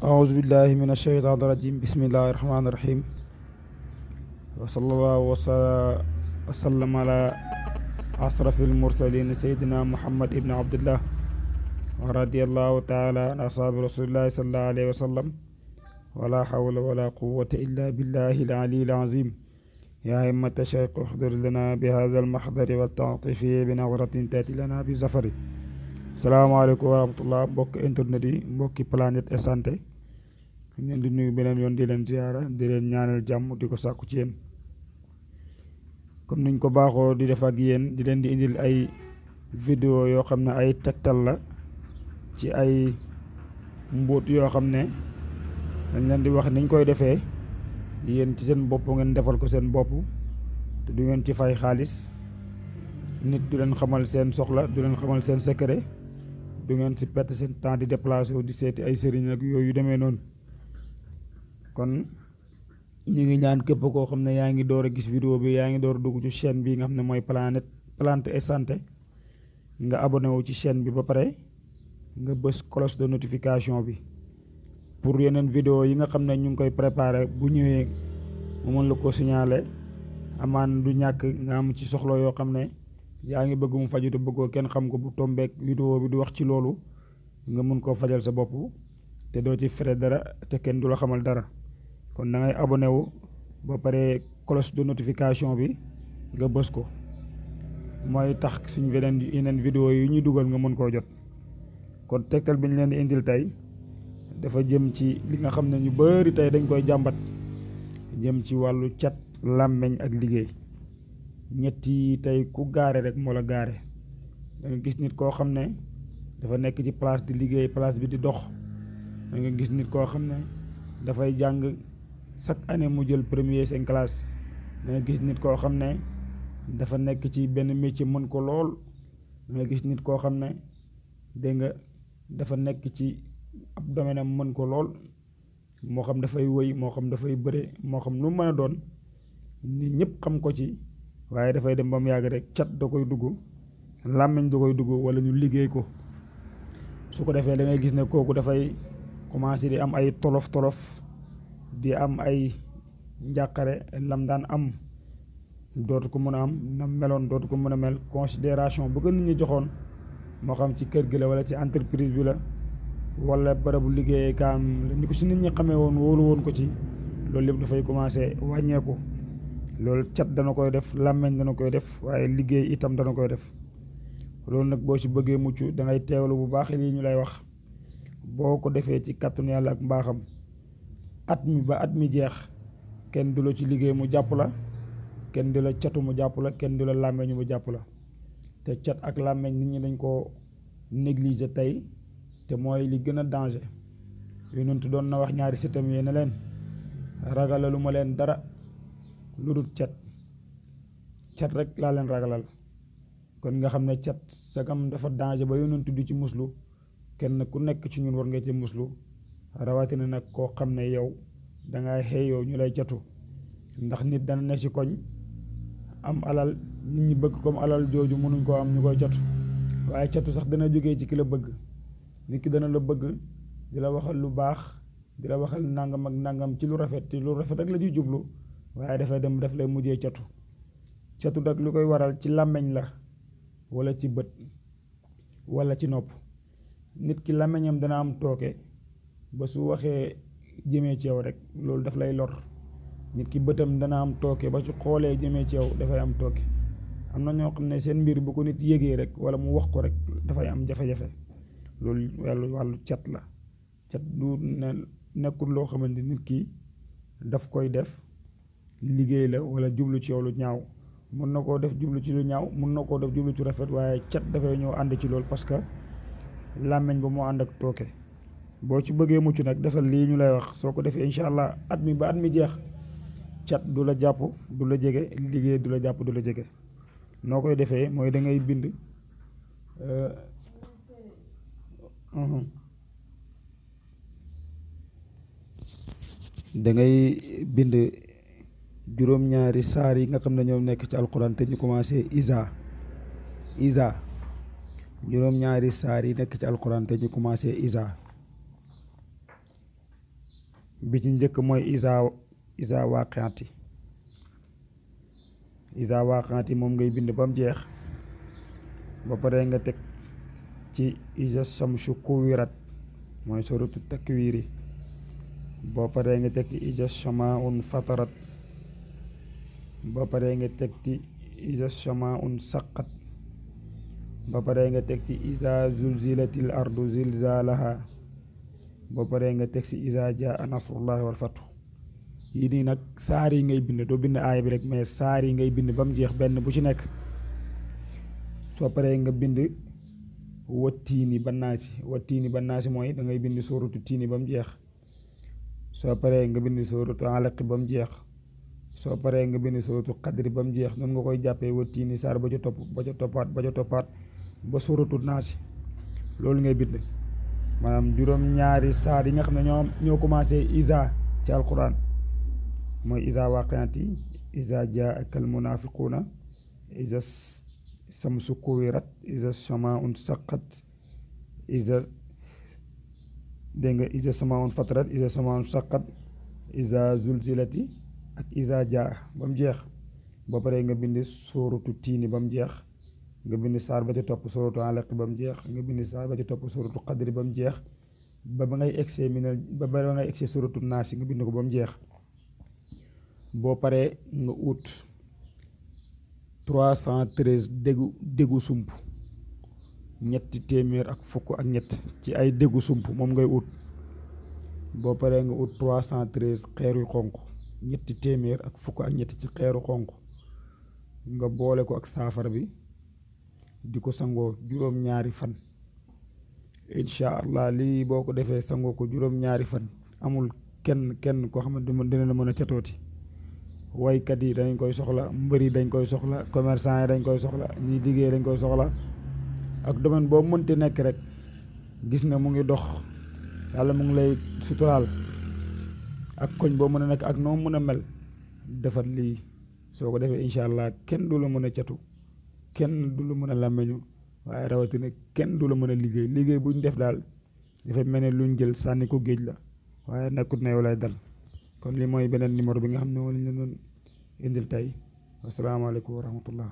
أعوذ بالله من الشيطان الرجيم بسم الله الرحمن الرحيم وصلى الله وسلم على أشرف المرسلين سيدنا محمد ابن عبد الله ورضي الله تعالى عن أصحاب رسول الله صلى الله عليه وسلم ولا حول ولا قوة إلا بالله العلي العظيم يا همة الشيخ احضر لنا بهذا المحضر والتعطيف بنظرة تأتي لنا بزفر. salaamaaleykum wa rahmatullah mbokki internet yi mbokki Planète et Santé ñu leen di nuyu beneen yoon di leen ziyaara di leen ñaanal jàmm di ko sàkku ci yéen comme niñ ko baaxoo di def ak yéen di leen di indil ay vidéo yoo xam ne ay tegtal la ci ay mbóot yoo xam ne dañ leen di wax niñ koy defee yéen ci seen bopp ngeen defal ko seen bopp te du ngeen ci fay xaalis nit du leen xamal seen soxla du leen xamal seen secret du ngeen si perte seen temps di déplacé wu di seeti ay sëriñ ak yooyu demee noonu kon ñu ngi ñaan képp koo xam ne yaa ngi door a gis vidéo bi yaa ngi door a dugg ci chaîne bi nga xam ne mooy Planète et Santé nga abonné wu ci chaîne bi ba pare nga bës cloche de notification bi pour yeneen vidéo yi nga xam ne ñu ngi koy préparé bu ñëwee mu mën la ko signaler amaan du ñàkk nga am ci soxla yoo xam ne yaa ngi bëgg mu faju te bëggoo kenn xam ko bu tombeek vidéo bi du wax ci loolu nga mun koo fajal sa bopp te doo ci frais dara te kenn du la xamal dara kon da ngay abonné wu ba pare cloche de notification bi nga bës ko mooy tax suñu yeneen vidéo yi ñuy dugal nga mën koo jot. kon tegtal bi ñu leen di indil tey dafa jëm ci li nga xam ne ñu bari tey dañ koy jàmbat jëm ci wàllu cat làmmeñ ak liggéey ñetti tey ku gaare rek moo la gaare da nga gis nit koo xam ne dafa nekk ci place di liggéey place bi di dox da nga gis nit koo xam ne dafay jàng chaque année mu jël premier seen classe da nga gis nit koo xam ne dafa nekk ci benn métier mën ko lool da nga gis nit koo xam ne dégg nga dafa nekk ci ab domaine am mën ko lool moo xam dafay wëy moo xam dafay bëre moo xam lu mën a doon nit ñëpp xam ko ci waaye dafay dem ba mu yàgg rek cat da koy dugg làmmiñ da koy dugg wala ñu liggéey ko su ko defee da ngay gis ne kooku dafay commencé di am ay tolof di am ay njàqare lam daan am dootu ko mën a am na meloon dootu ko mën a mel considération bu ko nit ñi joxoon moo xam ci kër gi la wala ci entreprise bi la wala barabu liggéeyee kaam ni ko si nit ñi xamee woon wóolu woon ko ci loolu lépp dafay commencé wàññeeku loolu cat dana koy def làmmeñ dana koy def waaye liggéey itam dana koy def loolu nag boo ci bëggee mucc da ngay teewlu bu baax lii ñu lay wax boo ko defee ci kàttanu yàlla ak mbaaxam at mi ba at mi jeex kenn du la ci liggéey mu jàpp la kenn du la catu mu jàpp la kenn du la làmmeñu mu jàpp la te cat ak làmmeñ nit ñi dañ koo négliger tey te mooy li gën a danger yonent doon na wax ñaari sëtam yi ne leen ragalalu ma leen dara lu dul cat rek laa leen ragalal kon nga xam ne cat sagam dafa danger ba yonent du ci muslu kenn ku nekk ci ñun war nga ci muslu rawatina nag koo xam ne yow dangay xëyoo ñu lay catu ndax nit dana ne ci koñ am alal nit ñi bëgg comme alal jooju mënuñ koo am ñu koy catu waaye catu sax dana jógee ci ki la bëgg nit ki dana la bëgg di la waxal lu baax di la waxal nangam ak nangam ci lu rafet rek la ciy jublu waaye dafay dem daf lay mujjee catu nag lu koy waral ci làmmeñ la wala ci bët wala ci nopp nit ki làmmeñam dana am tooke ba su waxee jëmee ci yow rek loolu daf lay lor nit ki bëtam dana am tooke ba su xoolee jëmee ci yow dafay am tooke am na ñoo xam ne seen mbir bu ko nit yégee rek wala mu wax ko rek dafay am jafe-jafe loolu wàllu cat la cat du nekkul loo xamante nit ki daf koy def liggéey la wala jublu ci yow lu ñaaw mun na koo def jublu ci lu ñaaw mun na koo def jublu ci rafet waaye cat dafay ñëw ànd ci loolu parce que làmmiñ ba moo ànd ak tooke boo ci bëggee mucc nag defal lii ñu lay wax soo ko defee incha allah at mi ba at mi jeex cat du la jàpp du la jege liggéey du la jàpp du la jege noo koy defee mooy da ngay bind da ngay bind juróom-ñaari saar yi nga xam ne ñoom nekk ci alquran te ñu commencé isa juróom-ñaari saar yi nekk ci alquran te ñu commencé isa bi ci njëkk mooy isa waaqiati moom ngay bind ba mu jeex ba pare nga teg ci isa shamsu kuwirat mooy suratu takwiri boo paree nga teg ci isa shamaun fatarat ba pare nga teg ci isa shamaun saqat ba pare nga teg ci isa zulzilatil ardu zilzalaha ba pare nga teg ci isa jaa nasrullahi wal fathu yii nii nag saar yi ngay bind doo bind aaya bi rek mais saar yi ngay bind ba mu jeex benn bu ci nekk soo paree nga bind wattiini ba naasi mooy da ngay bind sóoratu tiini ba mu jeex soo paree nga bind sóoratu alaq ba mu jeex soo paree nga bind sóoratu qadri ba mu jeex noonu nga koy jàppee wattiini saar ba ca topp ba ca toppaat ba sóoratu naasi loolu ngay bind maanaam juróom-ñaari saar yi nga xam ne ñoo commencé isa ci alquran mooy isa waqiati isa jaaka al munafiquuna isa samsu kuwirat isa samaun saqat isa dégg nga isa samaun fatarat isa samaun saqat isa zulzilati ak isa jaa ba mu jeex ba pare nga bind sóoratu tiini ba mu jeex nga bind saar ba ca topp sóoratu alaq ba mu jeex nga bind saar ba ca topp sóoratu qadri ba mu jeex ba ngay egsee ba ngay egsee sóoratu naasi nga bind ko ba mu jeex boo paree nga ut 313 déggu sump ñetti téeméer ak fukk ak ñett ci ay déggu sump moom ngay ut boo paree nga ut 313 xeer yu xonq ñetti téeméer ak fukk ak ñett ci xeeru xonq nga boole ko ak saafara bi di ko sangoo juróom-ñaari fan incha allah lii boo ko defee sangoo ko juróom-ñaari fan amul kenn koo xamante ne dina la mën a catooti waykat yi dañ koy soxla mbër yi dañ koy soxla commerçant yi dañ koy soxla ñi liggéey dañ koy soxla ak domaine boo mënti nekk rek gis na mu ngi dox yàlla mu ngi lay suturaal ak koñ boo mën a nekk ak noo mën a mel defal lii soo ko defee incha allah kenn du la mën a catu kenn du la mën a làmmeñu waaye rawatina kenn du la mën a liggéey bu ñu def daal dafay mel ne luñ jël sànni ko géej la waaye nekkut na yow lay dal kon lii mooy beneen numéro bi nga xam ne moo lañ leen doon indil tey asalaamaaleykum wa rahmatullah